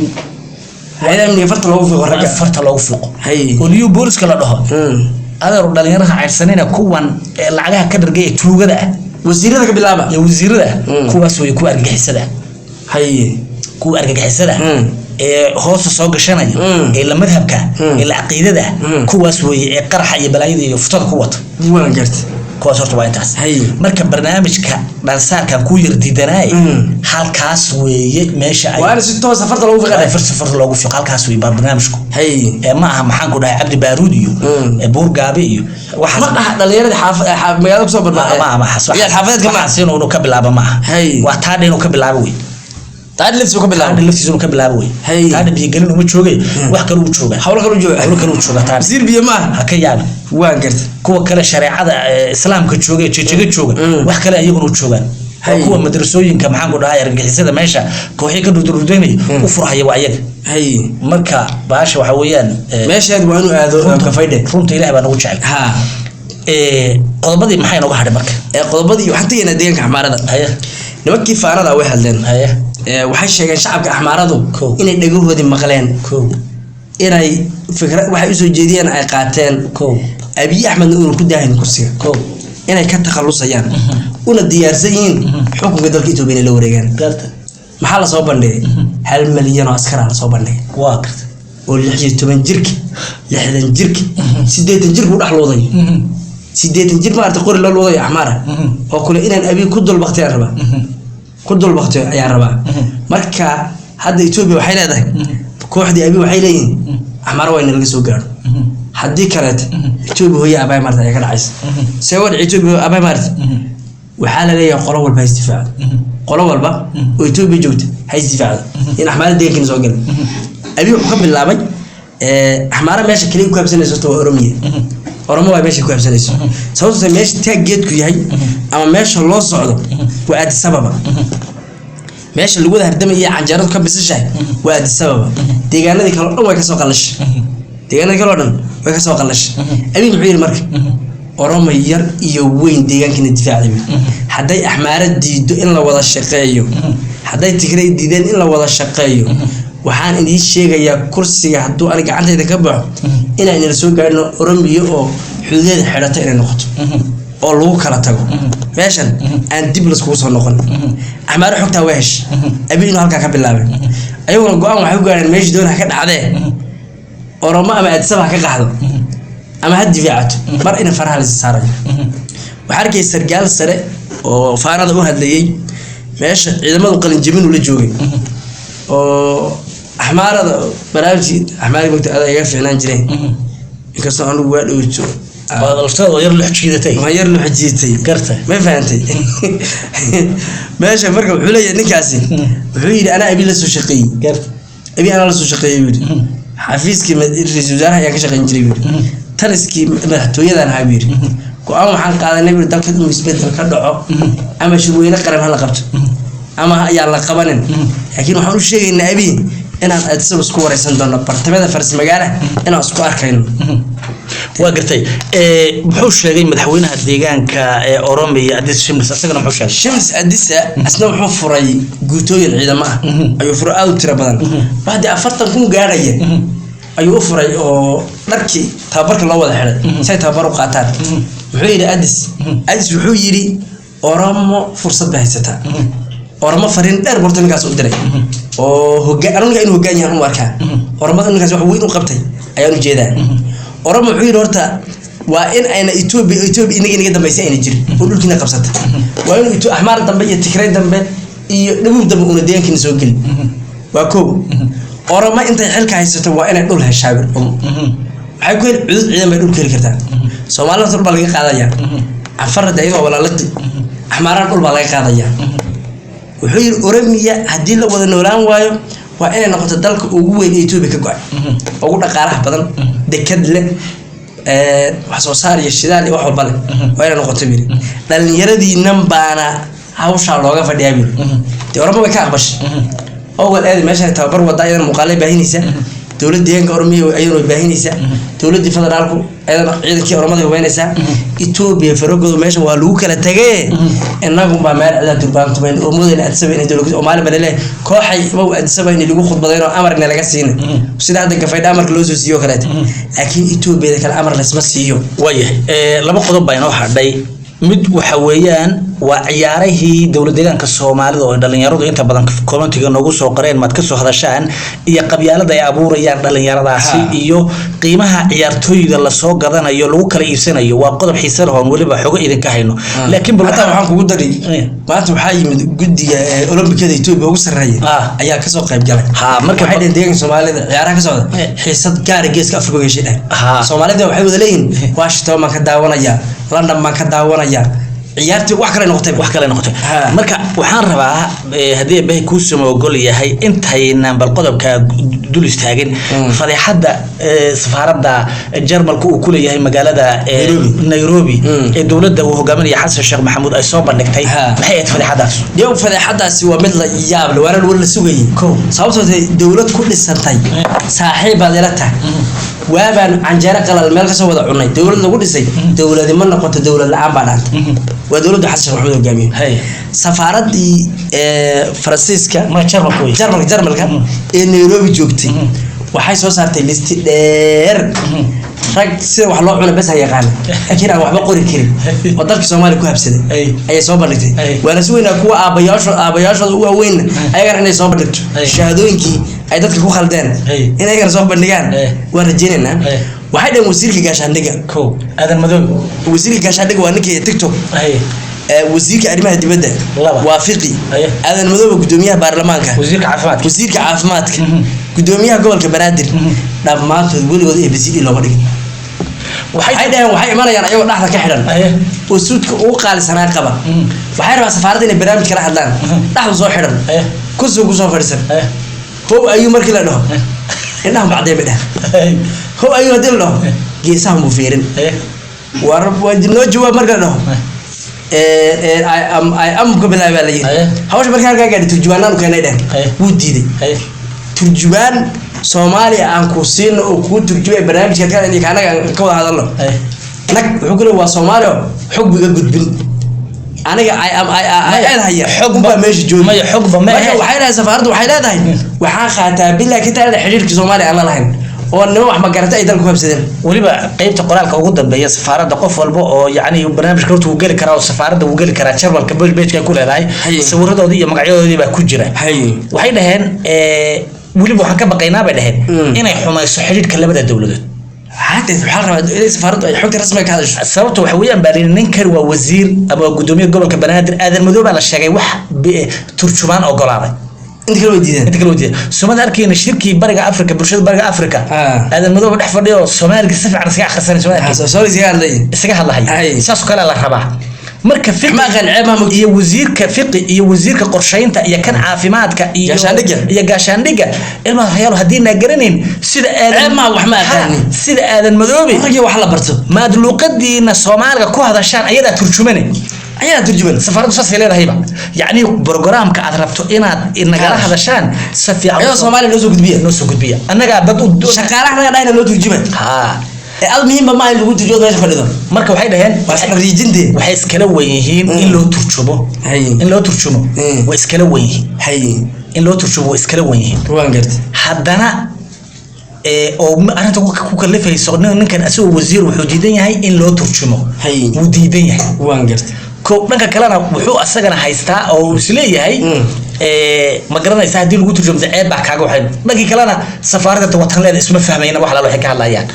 Hay'adaha amniga farta loogu fiiqo waa in ragga. farta loogu fiiqo oo new booliska la dhaho, adeeru dhalinyaraha cayrsanayna, kuwan ee lacagaha ka dhargay ee tuugada ah. Wasiirada ka bilaaba. Iyo wasiirada ah. Kuwaas way kuwa argagixisada ah. Kuwa argagixisada ah ee hoosta soo gashanaya, ee la madhabka, ee la caqiidada ah, kuwaas weeye ee qaraxa iyo balaayada iyo futada ku wata. Waan gartay. Kuwaas horta waa intaas. Marka barnaamijka dhansaarkan ku yar diidanaaye, halkaas weeye meesha ay Waa in si toos ah farta loogu waa in fiiqo. farta loogu fiiqo, halkaas weeye baa barnaamijku. Ee ma aha, maxaan ku dhahay, Cabdi Baaruud iyo Buurgaabe iyo waxaas. Ma aha dhalinyaradii magaalada kusoo barbaaray. Ma aha. Ciyaal xaafadeedka ma aha. Waxaas inuu ka bilaabo ma aha. Waa taadha inuu ka bilaabo wey. Taadhi laftiisa ka bilaabo. Taadha laftiisa inuu ka bilaabo wey. Taadha biyogelin uma joogay, wax kale uu joogaa. Hawlo kale u jooga. Hawlo kale uu joogaa taadha. Wasiir biyo ma aha. Ha ka yaabin. Waan gartay. Kuwa kale shareecada islaamka jooga ee jejega jooga, wax kale ayaguna u joogaan. Waa kuwa madrasooyinka, maxaan ku dhahay, argagixisada meesha kooxii ka dhurdurdaynaya u furhaya waa ayaga. Marka baasha waxa weeyaan Meesheed waa inuu aado Kafaydhe. Runta Ilaah baa nagu jecel. Qodobadii maxay nooga hadhay marka? Qodobadii waxaan tegaynaa deegaanka Axmaarada. Nimankii faanada way hadleen. Waxay sheegeen shacabka Axmaaradu inay dhagahoodii maqleen, inay fikra waxay usoo jeediyeen ay qaateen, Abiy Axmedna uuna ku daahin kursiga, inay ka takhalusayaan una diyaarsan yihiin xukunka dalka Itoobiya inay la wareegaan. Maxaa lasoo bandhigay? 1 milyan oo askara lasoo bandhigay. Waa garta. Oo 16 jirka, 60 jirka, 80 jirka u dhex luuday, 80 jir maarata qori la luudayo Axmaara oo kule inaan Abiy ku dulbaktiyo ayaan rabaa, ku dulbaktiyo ayaan rabaa. Marka hadda Etoobiya waxay leedahay, kooxdii Abiy waxay leeyihiin Axmaara waa in laga soo gaaro, haddii kaleete Etoobiya hooye abay maarata ayaa ka dhacaysa. See uga dhici Etoobiya abay maarata? Waxaa la leeyahay qolo walba ha isdifaacdo, qolo walba oo Etoobiya joogta ha isdifaacdo in Axmaara deegankiina soo galay. Abiy wuxuu ka bilaabay Axmaara meesha kaliya ku habsanayso horta waa Oromiya. Oromo waa meesha ku habsanayso, sababtoo tahay meesha taag geedku yahay ama meesha loo socdo waa Addis Ababa. Meesha lagu wada hardamaya canjeeradu ka bisashahay waa Addis Ababa. Deegaanadii kale oo dhan way kasoo qallashay, deegaanadii kale oo dhan way kasoo qallashay. Abiy muxuu yidhi marka? Oromo yar iyo weyn deegaankiina difaacday buu yidhi. Hadday Axmaara diido in la wada shaqeeyo, hadday Tigray diideen in la wada shaqeeyo, waxaan idiin sheegayaa kursiga hadduu aniga gacantayda ka baxo inaan inala soo gaadhno Oromiya oo xuduudeeda xidhata inay noqoto oo lagu kala tago, meeshan aan dib laskugu soo noqon. Axmaare xogtaa waa heshay Abiy inuu halkaa ka bilaabay. Ayaguna go-aan waxay ku gaadheen meeshii doon ha ka dhacdee, Oromo ama Addis Ababa ha ka qaxdo ama ha difaacato, mar in faraha lasi saarayo. Waxaa arkay sargaal sare oo faanada u hadlayay, meesha ciidamadu qalinjabin ula joogay oo Axmaarada barnaamijkii Axmaari mogta adaa iga fiicnaan jireen, inkastoo anigu waa dhowto. Waad laftaada oo yar lux jiidatay. Waan yar loo xajiitay. Garta. Ma fahantay? Meesha marka wuxuu leeyahay ninkaasi, wuxuu yidhi anaa Abi la soo shaqeeyey. Abi anaa la soo shaqeeyey buu yidhi. Xafiiskii ra'iisul wasaaraha ayaan ka shaqeyn jiray buu yidhi, taliskii madaxtooyadan ahaa buu yidhi. Go-aan waxaan qaadanay buu yidhi dalka inuu isbedel ka dhaco, ama shirweyne qaran ha la qabto ama ayaan la qabanin, laakiin waxaan u sheegaynaa Abi inaan Addis Ababa isku wareysan doono, bartamada faras magaala inaan isku arkayno. Waa gartay. Muxuu sheegay madaxweynaha deegaanka ee Oromiya, Addis Shimlis? Isagana muxuu sheegay? Shims Adisa asna wuxuu furay guutooyin ciidamo ah ayuu furay, aad u tiro badan, wax dee 40,000 gaadhaya ayuu u furay oo dharkii tababarka loo wada xidhay si ay tababar u qaataan. Muxuu yidhi Adis? Adis wuxuu yidhi Oromo fursad bay haysataa. Oromo fariin dheer borto ninkaas u diray oo hogaan, anigu ninka inuu hogaan yahan u arkaa, Oromada ninkaas wax weyn u qabtay ayaan u jeedaa. Oromo wuxuu yidhi horta waa in ayna Etoobiya inaga inaga dambaysa ayna jirin oo dhulkiina qabsata, waa inuu Axmaar dambe iyo Tigray dambe iyo Dhabuub dambe una deegaankiina soo gelin. Waa kow. Oromo intay xilka haysato waa inay dhul heshaa. Oromo waxay ku heli cudud ciidan bay dhul ku heli kartaa. Soomaalida dhul baa laga qaadaya, Canfarna dee iyadoo walaaladi, Axmaarana dhul baa laga qaadaya. Wuxuu yidhi Oromiya haddii la wada noolaan waayo waa inay noqoto dalka ugu weyn ee Etoobiya ka go-ay, ugu dhaqaalaha badan, dekad leh, wax soo saar iyo shidaal iyo wax walba leh waa inay noqoto buu yidhi. Dhalinyaradiinan baana hawshaa looga fadhiyaa buu yidhi. Dee Oromo way ka aqbashay owgal eedi meeshan tababar wadaa, iyadana muuqaalay baahinaysa. Dowladda deegaanka Oromiya ayadana way baahinaysaa, dowladdii federaalku ayadana ciidankii Oromada hubeynaysaa. Etoobiya farogoodu meeshan waa lagu kala tegee, innagunbaa meel cidaa durbaan tumayn oo moodayna Addis Ababa inay dowlad oo maalin baa laleeyahay kooxay mow Addis Ababa in lagu khudbadayn oo amarna laga siina, sida hadda gafaydha amarka loo soo siiyo oo kaleeto, laakiin Etoobiyada kale amar laysma siiyo. Waayahay. Laba qodob baa inoo hadhay. Mid waxa weeyaan waa ciyaarahii dowlad deegaanka Soomaalida oo dhalinyaradu inta badan commentiga noogu soo qoreen maad kasoo hadashaan, iyo qabyaalada ay abuurayaan dhalinyaradaasi iyo qiimaha ciyaartooyda lasoo gadanayo lagu kala iibsanayo. Waa qodob xiise leh oon weliba xogo idinka hayno, laakiin bal hataa waxaan kugu dari, maanta waxaa yimid guddiga olombikada Etoobiya ugu sarreeya ayaa kasoo qayb galay. Marka waxay dhaheen deegaanka Soomaalida ciyaaraha ka socda xiisad gaara geeska Afrika uga heshay dheh. Soomaalida waxay wada leeyihiin Washington baan ka daawanayaa, London baan ka daawanayaa, ciyaartii wax kale noqotay. Wax kale noqotay. Marka waxaan rabaa haddii Eebbahay kuusama ogol yahay intaynan bal qodobka dul istaagin, fadeexadda safaaradda Jarmalka uu ku leeyahay magaalada Nairobi. Nairobi ee dowladda uu hogaaminaya Xasan Sheekh Maxamuud ay soo bandhigtay, maxay ahayd fadeexadaas? Yow, fadeexadaasi waa mid la yaab leh, waana la sugayay. Kow. Sababtoo tahay dowlad ku dhisantay saaxiib baad ila tahay. Waabaan canjeero qalal meel kasoo wada cunay, dowlad lagu dhisay, dowladi ma noqoto, dowlad la-aan baa dhaanta. Waa dowladda Xasan Sheekh Maxamuud hogaamiyo. Safaaradii Faransiiska, Ma Jarmalka wey. Jarmalka ee Nairobi joogtay waxay soo saartay listi dheer, rag sida wax loo cuno bes ha yaqaana, laakiin aan waxba qori karin oo dalka Soomaaliya ku habsaday ayay soo bandhigtay. Waana si weynaa kuwa aabayaashooda u waaweynna ayagana inay soo bandhigto shahaadooyinkii ay dadka ku khaldeen, in ayagana soo bandhigaan waan rajaynaynaa. Waxay dhaheen wasiirka gaashaandhigga, Ko Aadan Madow. Wasiirka gaashaandhigga waa ninkii TikTok. Wasiirka arrimaha dibadda Laba. waa Fiqi. Aadan Madoobe, gudoomiyaha baarlamaanka. Wasiirka caafimaadka. Wasiirka caafimaadka, gudoomiyaha gobolka Banaadir, dhammaantood weligood ABCD looma dhigin. Waxay dhaheen waxay imanayaan ayagoo dhexda ka xidhan oo suudka ugu qaalisanaa qaba. Waxay rabaan safaaradda inay barnaamij kala hadlaan, dhexdu soo xidhan, kursiga kusoo fadhiisan. How ayuu markii la dhaho indhaha bacdee bay dhahan. How ayuu haddii la dhaho geesaha muu fiirin. War waa noo jawaab marka la dhaho, I am ka bilaabay baa la yidhi. Hawsha markii halkaa gaadhay, turjubaanaan u keenay dhehen. Wuu diiday. Turjubaan Soomaaliya aan ku siino oo kuu turjumay barnaamijka kan iyo anaga aan ka wada hadalno. Nag wuxuu ku leeyahay waa Soomaali oo xog biga gudbin aniga I am I I I haya Xog unbaa meesha joogi. Maya, xogba ma Marka ahe. waxay leedahay safaaraddu, waxay leedahay waxaan qaataa bilaa ka taada xiriirka Soomaaliya aan la lahayn oo nimo wax ma garata ay dalka ku habsadeen. Weliba qeybta qoraalka ugu dambeeya safaaradda, qof walba oo yacni barnaamijka horta wuu geli karaa oo safaaradda wuu geli karaa, Jarmalka page ku leedahay. Sawiradoodii iyo magacyadoodii baa ku jira. Waxay dhaheen weliba waxaan ka baqaynaa bay dhaheen inay xumayso xidhiidhka labada dowladood. Hadda waxaa la rabaa inay safaaraddu ay xogta rasmiga ka hadasho. Sababta waxa weeyaan baa layidhi ninkan waa wasiir ama waa gudoomiye gobolka Banaadir. Aadan Madow baa la sheegay wax turjumaan ogolaaday. Inta kale way diideen. Inta kale wadiida sumada arkayna shirkii Bariga Afrika, bulshada Bariga Afrika, Aadan Madow dhex fadhiyo oo Soomaaliga si fiican iskaga akhrisanay, Soomaaliga Soomaaliga iskaga hadlay. Isaga hadlahaya. Saas oo kale la rabaa marka Fiqi Ma aqaan, ceeb ma mugdi. iyo wasiirka Fiqi iyo wasiirka qorshaynta iyo kan caafimaadka iyo Gaashaandhigga. iyo gaashaandhigga, ilmaha hayaalo haddii naa garanayn sida Aadan Ceeb ma wax ma aqaanin. Ha, sida Aadan Madoobe Raggii wax la barto. Maad luuqadiina Soomaaliga ku hadashaan, ayadaa turjumane. Ayaa turjuman. Safaaraddu saasay leedahayba, yacni programka aad rabto inaad nagala Hadasho. hadashaan si fiican Ayadoo Soomaaliya noo soo gudbiya. Noo soo gudbiya, annagaa dad u Shaqaalaha naga dhahayna loo turjuma. Ee ad muhiimba ma in lagu turjumo meesha fadhido. Marka waxay dhaheen Waa isxariijintee. waxay iskala wen yihiin in loo turjumo. In loo turjumo way iskala wen yihiin. In loo turjumo way iskala wen yihiin. Waan gartay. Haddana oo arrinta ku kalifayso ninkan asagoo wasiir wuxuu diidan yahay in loo turjumo. Wuu diidan yahay. Waan gartay. Ko dhanka kalena wuxuu asagana haystaa oo uu isleeyahay ma garanaysa haddii lagu turjumo ceeb baa kaaga waxay. Dhankii kalena safaaradda watan leeda isma fahmayna wax alaal waxay ka hadlayaan.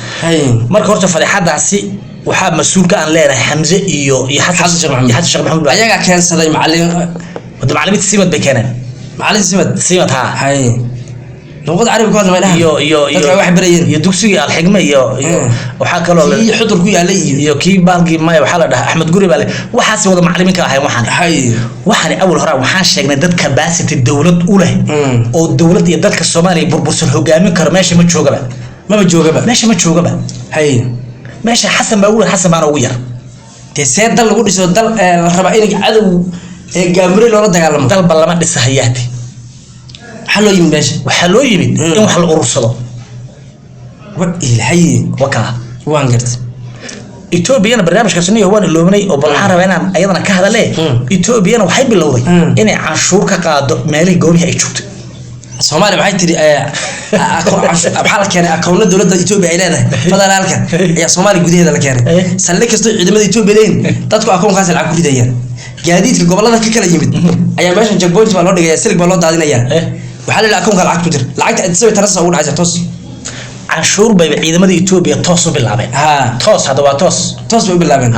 Marka horta fadeexadaasi waxaa mas-uulka aan leenahay Xamse iyo Xasan Sheekh Maxamuud. Iyo Xasan Sheekh Maxamuud Ayagaa keensaday macallin. Wada macallimiinta Simad bay keeneen. Macallin Simad. Simad, ha. Luqada Carabiga ku hadla may dhahan. Iyo Dadka wax barayeen. Iyo dugsigii Alxigme iyo waxaa kaloo Kii Xudur ku yaalay iyo iyo kii baalkii maya waxaa la dhahaa Axmed Guri baa le, waxaas wada macallimiin ka ahayn waxaan. Waxaan awal hore waxaan sheegnay dad capacity dowlad u leh oo dowlad iyo dadka Soomaaliya burbursan hogaamin karo meesha ma joogaba. Maba joogaba. Meesha ma joogaba. Meesha Xasan baa ugu yar, Xasan baana ugu yar. Dee see dal lagu dhiso dal la rabaa in cadow gaamure loola dagaalamo? Dalba lama dhisahayaate. Maxaa loo yimid meesha? Waxaa loo yimid in wax la urursado. Wa ilhaye. Wakaa. Waan gartay. Etoobiyana barnaamijkaas niyo waan iloobnay oo bal waxaan rabaa inaan ayadana ka hadale. Etoobiyana waxay bilowday inay canshuur ka qaado meelihii goobihii ay joogtay. Soomaaliya waxay tiri waxaa la keenay akoonna dowladda Etoobiya ay leedahay federaalka ayaa Soomaaliya gudaheeda la keenay. Saldhig kastoo ciidamada Etoobiya leeyihin dadku akoonkaas lacag ku ridayaan. Gaadiidka gobolada ka kala yimid ayaa meeshan checkpoint baa loo dhigaya, silig baa loo daadinayaa. Waxaa la yidhi akoonka lacag ku dir, lacagta Addis Ababa tarasa ugu dhacaysa toos. Canshuur bayba ciidamada Etoobiya toos u bilaabeen. Toos hadda waa toos. Toos bay u bilaabeen.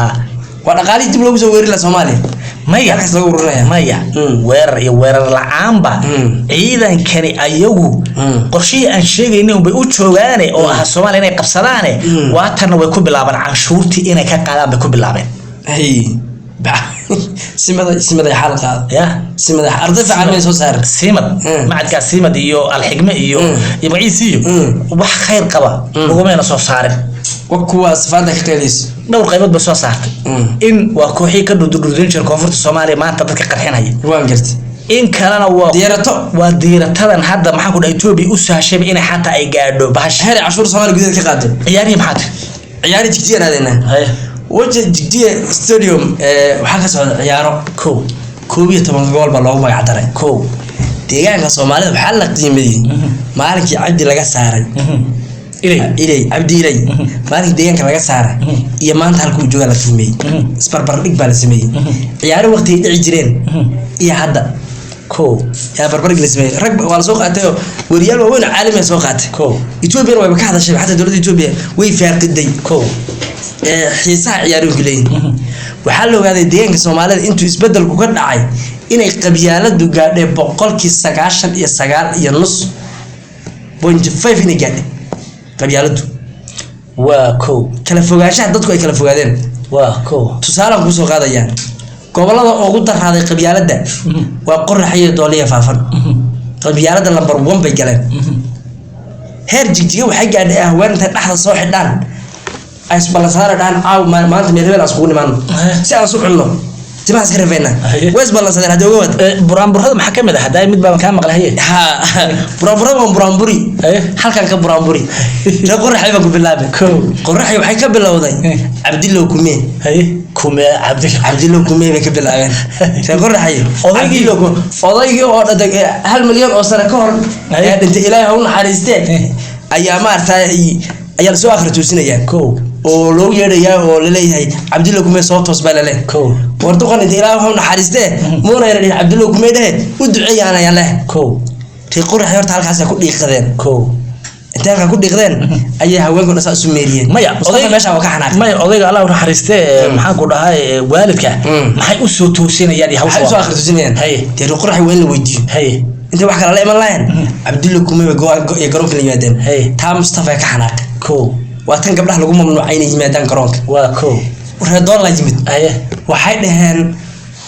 Waa dhaqaalihii dib loogu soo weerari lahaa Soomaaliya. Maya. Halkaas laga ururinaya. Maya. Weerar iyo weerar la-aanba ciidankani ayagu qorshihii aan sheegaynay unbay u joogaane oo ah Soomaaliya inay qabsadaane. Waatanna way ku bilaabeen canshuurtii inay ka qaadaan bay ku bilaabeen. Hay simada xaal qaad. Ya. Simada arday fiican may soo saarin. Siimad. Macadkaa Siimad iyo Alxigme iyo iyo magaciisiiyo wax khayr qaba lagumayna soo saarin. Wa kuwa safaarada ka qeyleyso. Dhowr qaybood bay soo saartay. In waa kooxii ka dhurdurdurdin jira koonfurta Soomaaliya maanta dadka qarxinaya. Waan gartay. In kalena waa Diirato. Waa diiratadan hadda, maxaan ku dhahay, Ethiopia u sahashay inay xataa ay gaadho bahasha. Heer cashuur Soomaaliya gudaheed ka qaado. Ciyaarihii maxaa tiri? Ciyaari Jigjiga aadayna. Haye. Waja Jigjiga Stadium waxaa ka socda ciyaaro. Kow. 11 gobol baa loogu magac daray. Kow. Deegaanka Soomaalida waxaa la qiimeeyey maalinkii Cabdi laga saaray. Ilay. Ilay, Cabdi Ilay, maalinkii deegaanka laga saaray iyo maanta halka uu joogaa la qiimeeyey. Isbarbardhig baa la sameeyey, ciyaaro waqtigay dhici jireen iyo hadda. Kow. Yaa barbardhig la sameeyey, rag waa la soo qaatay oo wariyaal waaweyn oo caalami ah soo qaatay. Kow. Ethoobiana wayba ka hadashay, xataa dowladda Ethiopia way faaqiday. Kow. Ee xiisaha ciyaarooyinku leeyihin, waxaa la ogaaday deegaanka Soomaalida intuu isbedelku ka dhacay inay qabyaaladu gaadhay 99.5%, inay gaadhay qabyaaladu. Waa kow. Kala fogaanshaha dadku ay kala fogaadeen. Waa kow. Tusaalaan kusoo qaadayaan, gobolada ugu daraaday qabyaaladda waa Qorax iyo Dooliya Faafan. Qabyaaladda number one bay galeen. Heer Jigjiga waxay gaadhay haween intay dhexda soo xidhaan ay isballansadaan, dhahaan caaw maanta meel hebel aan iskugu nimaano si aan isu cunno, timaha iska rafayna. Way isballansadeen haddii oga wad. Buraanburada maxaa ka mid ah? Haddaa mid baan kaa maqlay, haye. Ha, buraanburada waan buraanburi. Halkan ka buraanburi, ree Qoraxay baan ku bilaabay. Kow. Qoraxay waxay ka bilowday Cabdillow kumee. Haye, kume Cabdi? Cabdillow kumee bay ka bilaabeen ree Qoraxay. Odaygii? Cabdillow odaygii oo dhaday 1 milyan oo sano ka hor ee dhintay, Ilaahay ha u naxariistee, ayaa maaragtay ayaa lasoo akhri toosinayaa. Kow. Oo loogu yeedhayaa oo laleeyahay Cabdillow kumee, soo toos baa laleeyahay. Kow. War duqan inta Ilaahay ha u naxariistee muuna yara dhihin Cabdillow kumee dhehe, u duceeyaan ayaan leh. Kow. Ree Qoraxay horta halkaasay ku dhiiqadeen. Kow. Intay halkaa ku dhiiqdeen ayay haweenku dhasaa isu meeriyeen. Maya. Mustafa meesha waa ka xanaaqay. Maya, odayga Allah u naxariistee, maxaan ku dhahay, waalidka maxay u soo toosinayaan iyo waxay hawsha? usoo akhri tusinayaan. Dee ree Qoraxay waa in la weydiiyo. Intay wax kale la iman lahayn, Cabdulla kumey bay iyo garoonka la yimaadeen. Taa Mustafa ka xanaaqay. Kow. Waa tan gabdhaha lagu mamnuucay inay yimaadaan garoonka. Waa kow. Reer Doon la yimid. Waxay dhaheen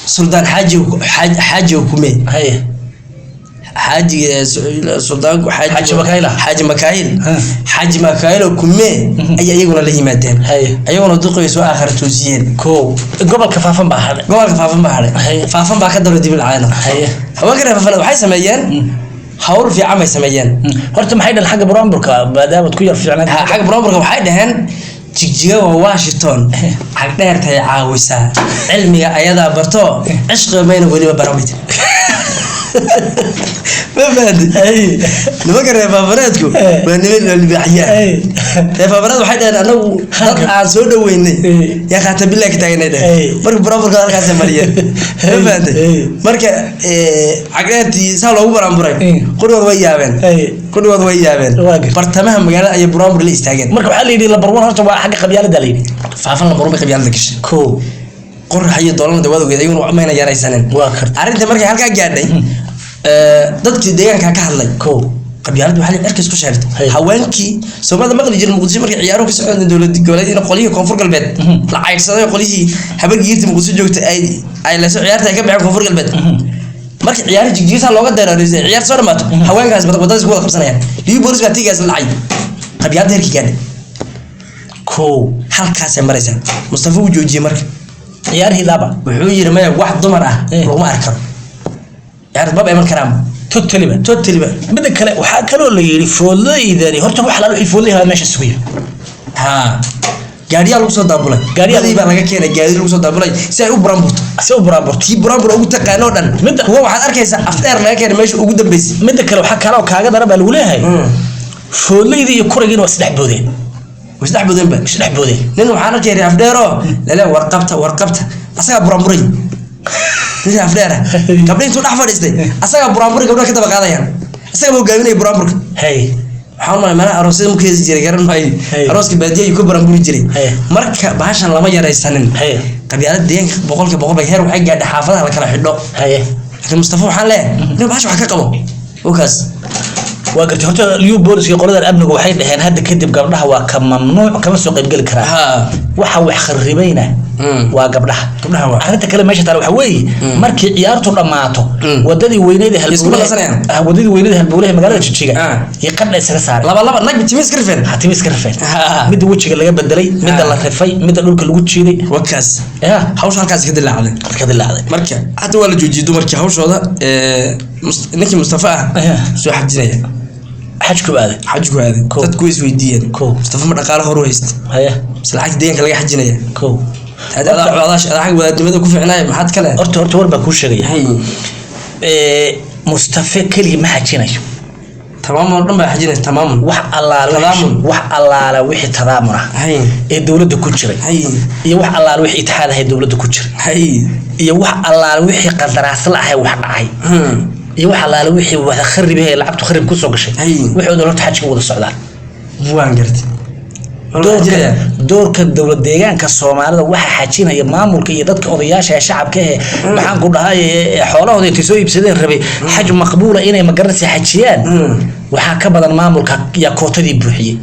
Suldaan Xaaji, Xaaji kumey. Xaajiga suldaanku. Xaaji Makaayil. Xaaji Makaayil. Xaaji Makaayil oo kumee ayay iyaguna la yimaadeen. Iyaguna duqay soo aakhir toosiyeen. Kow, gobolka Faafan baa hadhay. Gobolka Faafan baa hadhay. Faafan baa ka daro dibil caana. Haweenka reer Faafan waxay sameeyeen hawl fiican bay sameeyeen. Horta maxay dhalan xagga buraanburka, maadaamaad ku yar fiicnayd? Ha, xagga buraanburka waxay dhaheen Jigjiga waa Washington, Cagdheertay caawisaa, cilmiga ayadaa barto, cishqiga mayna weliba baramid. Ma fahanti? Nimanka reer Faafaneedku waa niman libaaxyaa. Reer Faafaneed waxay dhaheen anagu dad aan soo dhaweynay yaa qaata bilaa ka taaganay dhaheen. Marka buraanburka halkaasay mariyeen, ma fahantay? Marka Cagdheertii saa loogu buraanburay, qudhigood way yaabeen. Qudhigood way yaabeen. Waa gartay. Bartamaha magaalada ayay buraanbur la istaageen. Marka waxaa la yidhi number one horta waa xagga qabyaalada la yidhi. Faafan number one bay qabyaalada gashay. Kow. Qorax iyo Doolana waad ogeed, ayaguna mayna yaraysanin. Waa karta. Arrinta markay halkaa gaadhay, dadkii deegaanka ka hadlay. Kow. Qabyaaladdu waxaa la cirka isku sheegtay. Haweenkii Soomaalida maqli jiray Muqdisho markay ciyaaruhu ka socdeen dowlad goboleed in qolyihii Koonfur Galbeed la caydhsaday oo qolyihii Habargiirta Muqdisho joogtay ay lasoo ciyaarta ay ka baxeen Koonfur Galbeed. Markii ciyaari Jigjigisaa looga dareerisay, ciyaar soo dhamaato, haweenkaas wadada isku wada qabsanayaan, liyu boolis baa tigaas la dhacay. Qabyaaladda heerkii gaadhay. Kow. Halkaasay maraysaa. Mustafa wuu joojiyey marka. Ciyaarihii laaba. Wuxuu yiri maya, wax dumar ah laguma arki karo ciyaarta, maba iman karaan. Totally-ba. Totally-ba. Midda kale waxaa kaloo la yidhi foodlaydani horta wax laala wixii foodlay meesha sugiya. Ha, gaariyaa lagu soo daabulay. Gaariyaa gaadhi baa laga keenay, gaadi lagu soo daabulay si ay u buraanburto. Si u buraanburto. Tii buraanbur ugu taqaano oo dhan. Kuwa waxaad arkaysaa afdheer laga keenay meesha ugu dambeysay. Midda kale waxaa kaloo kaaga daran baa lagu leeyahay foodlaydii iyo kuragiina waa isdhex boodeen. Way isdhex boodeen ba. Isdhex boodeen. Nin waxaan arkay reer Afdheeroo lale warqabta warqabta, asagaa buraanburay. Nin reer Afdheera gabdha intuu dhex fadhiistay asagaa buraanburay, gabdhaha ka daba qaadayaan, asagaa baa hogaaminaya buraanburka. Waxaan u malay meelaha aroosyada markuu heesi jiray, garan maayo. Arooska baadiya ayuu ka buraanburi jiray. Marka bahashan lama yaraysanin. Qabyaalada deegaanka 100% bay heer waxay gaadhay xaafadaha la kala xidho. Laakiin Mustafa waxaan leeyahay inuu bahasha wax ka qabo okaas. Waa gartay. Horta liyu booliska iyo qoladan amnigu waxay dhaheen hadda kadib gabdhaha waa ka mamnuuc, kama soo qaybgeli karaan. Waxa wax kharibayna Waa gabdhaha. Gabdhaha waa. Arrinta kale meesha taal waxa weeye, markii ciyaartu dhammaato, wadadii weyneyd ee Isku ballansanayaan. Wadadii weyneyd ee Halbowlaha magaalada Jijiga iyo qadha isaga saaray. Laba laba nag timis ka rifeen. Hatimi iska rifeen. Ha. Midda wejiga laga bedelay, midda la rifay, midda dhulka lagu jiiday. Wakaas. Ya. Hawsha halkaas ka dilaacday. Halka dilaacday. Marka hadda waa la joojiyey dumarkii hawshooda. Ninkii Mustafa ah soo xajinaya. Xajku aaday. Xajku aaday. Kow. Dadku way isweydiiyeen. Kow. Mustafa ma dhaqaale horu haysta Haya. mise lacagta deegaanka laga xajinaya? Kow. Adaa adaa xagga wadaadnimada ku fiicnaya, maxaad kale? Horta war baan kuu sheegaya. Hay. Mustafa keligii ma xajinayo. Tamaamun oo dhan baa xajinaya, tamaamun. Wax allaale Tadaamun. Wax allaale wixii tadaamun ah hay ee dowladda ku jiray hay iyo wax allaale wixii itixaad ahay dowladda ku jiray hay iyo wax allaale wixii qandaraasla ahay wax dhacay iyo wax allaale wixii wada kharib ee lacagtu kharib kusoo gashay, Hay. wixii horta xajka wada socdaan. Waan gartay. Waa la xajinaya. Doorka dowlad deegaanka Soomaalida waxa xajinaya maamulka iyo dadka odayaasha ee shacabka ee maxaan ku dhahay ee xoolahooda intay soo iibsadeen rabay xaj maqbuula inay magaranaysa xajiyaan. Waxaa ka badan maamulka yaa kootadii buuxiyey.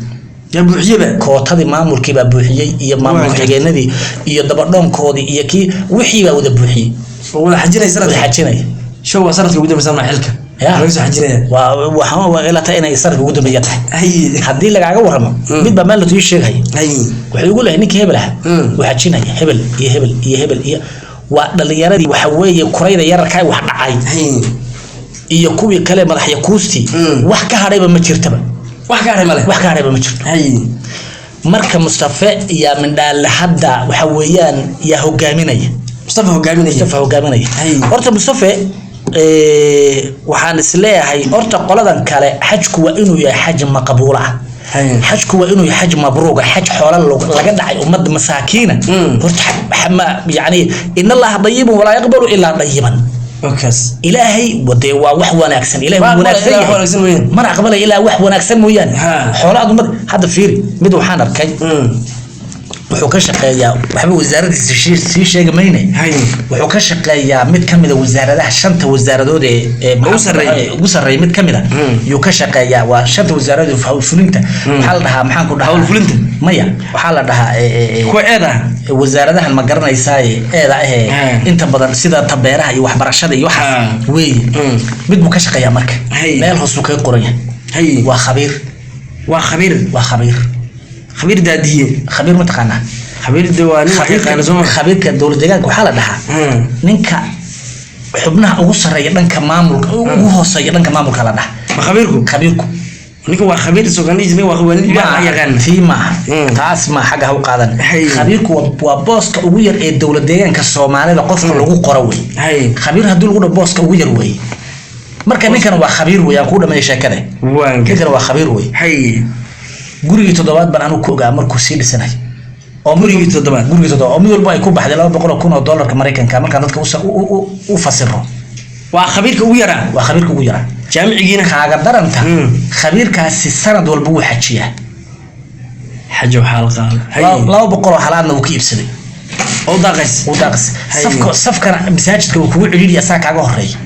Yaa buuxiyeba. Kootadii maamulkii baa buuxiyey iyo maamul Waa ku-xigeenadii iyo dabadhoonkoodii iyo kii wixii baa wada buuxiyey. Oo wada xajinaya wada sanadka. Xajinaya. Show waa sanadka ugu dambeysa ma xilka Ya. laga soo xajinaya. Waa waxaan waa ilaa tahay inay sanadka ugu dambeeya tahay. Hay. Haddii lagaaga warramo, mid baa meel la ii sheegaya, hay wuxuu igu leeyahay ninkii hebel ah wuu xajinaya, hebel iyo hebel iyo hebel iyo waa dhalinyaradii waxa weeye kurayda yararkaa wax dhacay hay iyo kuwii kale madaxya kuustii. Wax ka hadhayba ma jirtaba. Wax ka haray male. Wax ka hadhayba ma jirto. Hay. Marka Mustafe yaa mindhaale hadda waxa weeyaan yaa hogaaminaya. Mustafa hogaaminaya. Mustafa hogaaminaya. Hay. Horta Mustafe, waxaan isleeyahay horta qoladan kale xajku waa inuu yahay xaj maqbuul ah. Hay. Xajku waa inuu yahay xaj mabruuga, xaj xoola laga dhacay ummadda masaakiina. Horta yani in Allaha dayibun walaa yaqbalu ilaa dayiban. Wakaas. Ilaahay wadee waa wax wanaagsan, Ilaahay Waa wuu wanaagsan ilaa wax yahay. Wanaagsan weeyaan. Mana aqbalay ilaa wax wanaagsan mooyaane. Ha. Xoolo aad ummad hadda fiiri, mid waxaan arkay wuxuu ka shaqeeyaa, waxba wasaaradiisa sii sheegi mayne, hay wuxuu ka shaqeeyaa mid ka mid a wasaaradaha, shanta wasaaradood ee Ugu sarreeya. Ugu sarreeya mid ka mid a yuu ka shaqeeyaa. Waa shanta wasaaradood howlfulinta waxaa la dhahaa, maxaan ku dhahaa? Howlfulinta? Maya, waxaa la dhahaa kuwa eed ah. Wasaaradahan ma garanaysaa eeda ahee inta badan sida tabeeraha iyo waxbarashada iyo waxaas weeye. Mid buu ka shaqeeyaa marka Hay. meel hoosuu kaga qoran yahay. Hay. Waa khabiir. Waa khabiir. Waa khabiir. Khabiir daadiye. Khabiir ma taqaanaa? Khabiir de waa nin wax yaqaana soo ma? Khabiirka dowlad deegaanka waxaa la dhahaa ninka xubnaha ugu sarreeya dhanka maamulka, ugu hooseeya dhanka maamulka la dhaha. Ma khabiirku? Khabiirku. Ninka waa khabiir soo kan dhihi waa nin wax yaqaan. Tii maaha. Taas ma xagga ha u qaadan. Hay. Khabiirku waa booska ugu yar ee dowlad deegaanka Soomaalida qofka lagu qoro wey. Hay. Khabiir haddii lagu dhaho booska ugu yar wey. Marka ninkan waa khabiir wey, aan kuu dhameeyo sheekada. Waan gartay. Ninkan waa khabiir wey. Hay. Gurigii toddobaad baan anigu ku ogaa markuu sii dhisanay oo Gurigii toddobaad? Gurigii toddobaad oo mid walba ay ku baxday 200,000 oo doolarka Maraykanka markaan dadka u fasiro. Waa khabiirka ugu yaraa. Waa khabiirka ugu yaraa. Jaamicigiina. Kaaga daranta, khabiirkaasi sanad walba wuu xajiyaa. Xajo waxaa la qaada. Hay. 200 oo halaadna wuu ka iibsaday. Oo daaqays. Wuu daaqis. Hay. Safkana masaajidka wuu kugu cidhiidhi, asaga kaaga horeeya.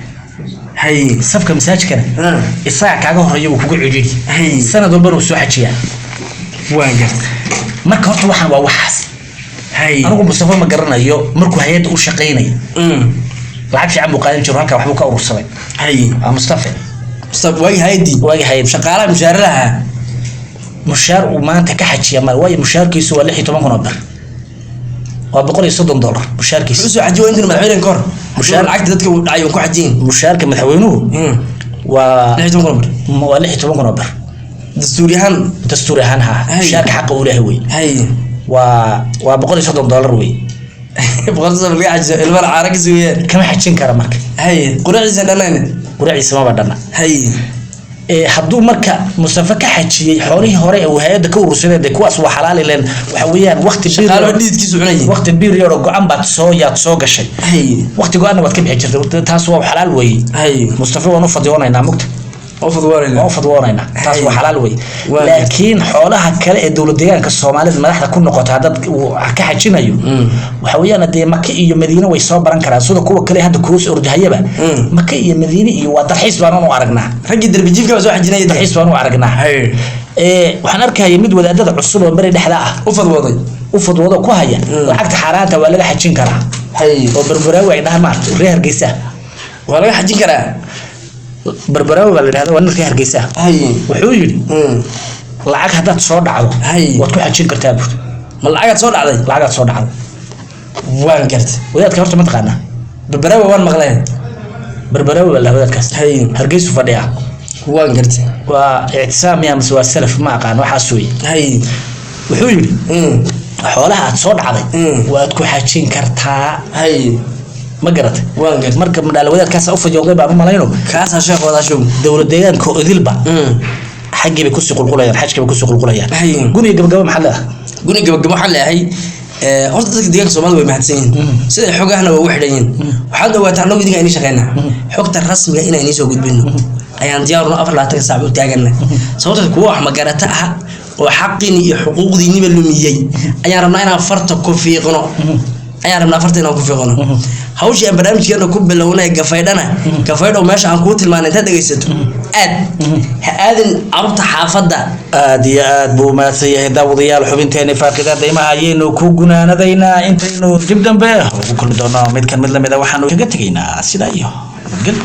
Hay. Safka masaajidkana isaga kaaga horeeya, wuu kugu cidhiidhi. Hay. Sanad walbana wuu soo xajiyaa. Waan gartay. Marka horta waxaan waa waxaas. Hay. Anigu Mustafa ma garanayo markuu hay-adda u shaqaynaya lacag fiican buu qaadan jiro, halkaa waxbuu ka urursaday. Hay. Waa Mustafa. Mustafa waagi haydi. Waagi hay-adda. Shaqaalaha mushaaradaha. Mushaar uu maanta ka xajiya male, waayo mushaarkiisu waa 16,000 oo bir, waa $130 mushaarkiisu. Wuxuu soo xajiyo intuu madaxweyne ka hor. Mushaar lacagta dadka uu dhacay uu ku xajiyin. Mushaarka madaxweynuhu waa 16,000 oo bir. Waa 16,000 oo bir. Dastuuri ahaan. Dastuur ahaan ha. Hay. Mushaarka xaqa uu leeyahay wey hay waa $130 wey. 130 laga xajiyo ilmaha caara ka sugayaan. Kama xajin kara marka. Hay, quraciisa dhanaan. Quraciisa maba dhanna. Hay. Hadduu marka Mustafa ka xajiyey xoolihii hore ee uu hay-adda ka urursaday, dee kuwaas waa xalaal ileen waxa weeyaan waqti Shaqaalaha dhididkiisu cunayay. Waqti period oo go-an baad soo yaad soo gashay, hay waqti go-anna waad ka bixi jirtay, taas waa xalaal weeye. Hay. Mustafa waan u fadwoonaynaa mugta. Oo fadwaanayna. Waan u fadwoonaynaa, taas waa xalaal weeye. Waa. Laakiin xoolaha kale ee dowlad deegaanka Soomaalida madaxda ku noqota haddaad uu ka xajinayo, waxa weeyaan dee Maka iyo Madiine way soo baran karaan sida kuwa kale hadda kuus ordahayaba. Maka iyo Madiine iyo waa dalxiis baan u aragnaa. Raggii darbi jiifka baa soo xajinaya. Dalxiis baan u aragnaa. Hay. Waxaan arkaya mid wadaadada cusub oo beri dhexda ah U fadwooday. U fudwado ku haya lacagta xaaraanta waa laga xajin karaa. Oo Berberaawi ay dhahaan, maarta reer Hargeysa. Waa laga xajin karaa. Berberaawi baa la yidhahda, waa nin reer Hargeysa. Wuxuu yidhi, lacag haddaad soo dhacdo, waad ku xajin kartaa buuri. Ma lacagaad soo dhacday? Lacagaad soo dhacdo. Waan gartay. Wadaadka horta ma taqaanaa? Berberaawi waan maqleen. Berberaawi baa la wadaadkaas. Hargeysu fadhiyaa. Waan gartay. Waa ictisaam ya mise waa salaf, ma aqaan waxaas wey. Wuxuu yidhi, xoolaha aad soo dhacday waad ku xajin kartaa. Ma garatay? Waan gartay. Marka madhaala wadaadkaasa u fajooqday baan u malayno. Kaasaa sheekh wadaashow. Dowlad deegaanka odilba xaggii bay kusii qulqulayaan, xajkii bay kusii qulqulayaan. Guniga gabagaba maxaad leedahay? Guni gabagabo waxaan leeyahay, horta dadka deegaanka Soomaalida way mahadsan yihiin, siday xogahana waa ugu xidhan yihiin. Waxaad ogaataa, annagu idinka inii shaqeynaa, xogta rasmiga inaan inii soo gudbino ayaan diyaarno, 24 saac u taagana. Sababtoo kuwa wax magarata ah oo xaqiini iyo xuquuqdiiniba lumiyey ayaan rabnaa inaan farta ku fiiqno, ayaan rabnaa farta inaan ku fiiqno. Hawshii aan barnaamijkeena ku bilownay, gafaydhana gafaydhow, meesha aan kuu tilmaanay intaad dhegaysato, aad ha aadin carruurta xaafadda. Aad iyo aad buu mahadsan yahay. Daawadayaal, xubinteeni faaqida daymaha ayaynu ku gunaanadaynaa. Intaynu dib dambe ugu kulmi doono midkan mid lamid a, waxaanu kaga tegaynaa sidaa iyo nabadgelyo.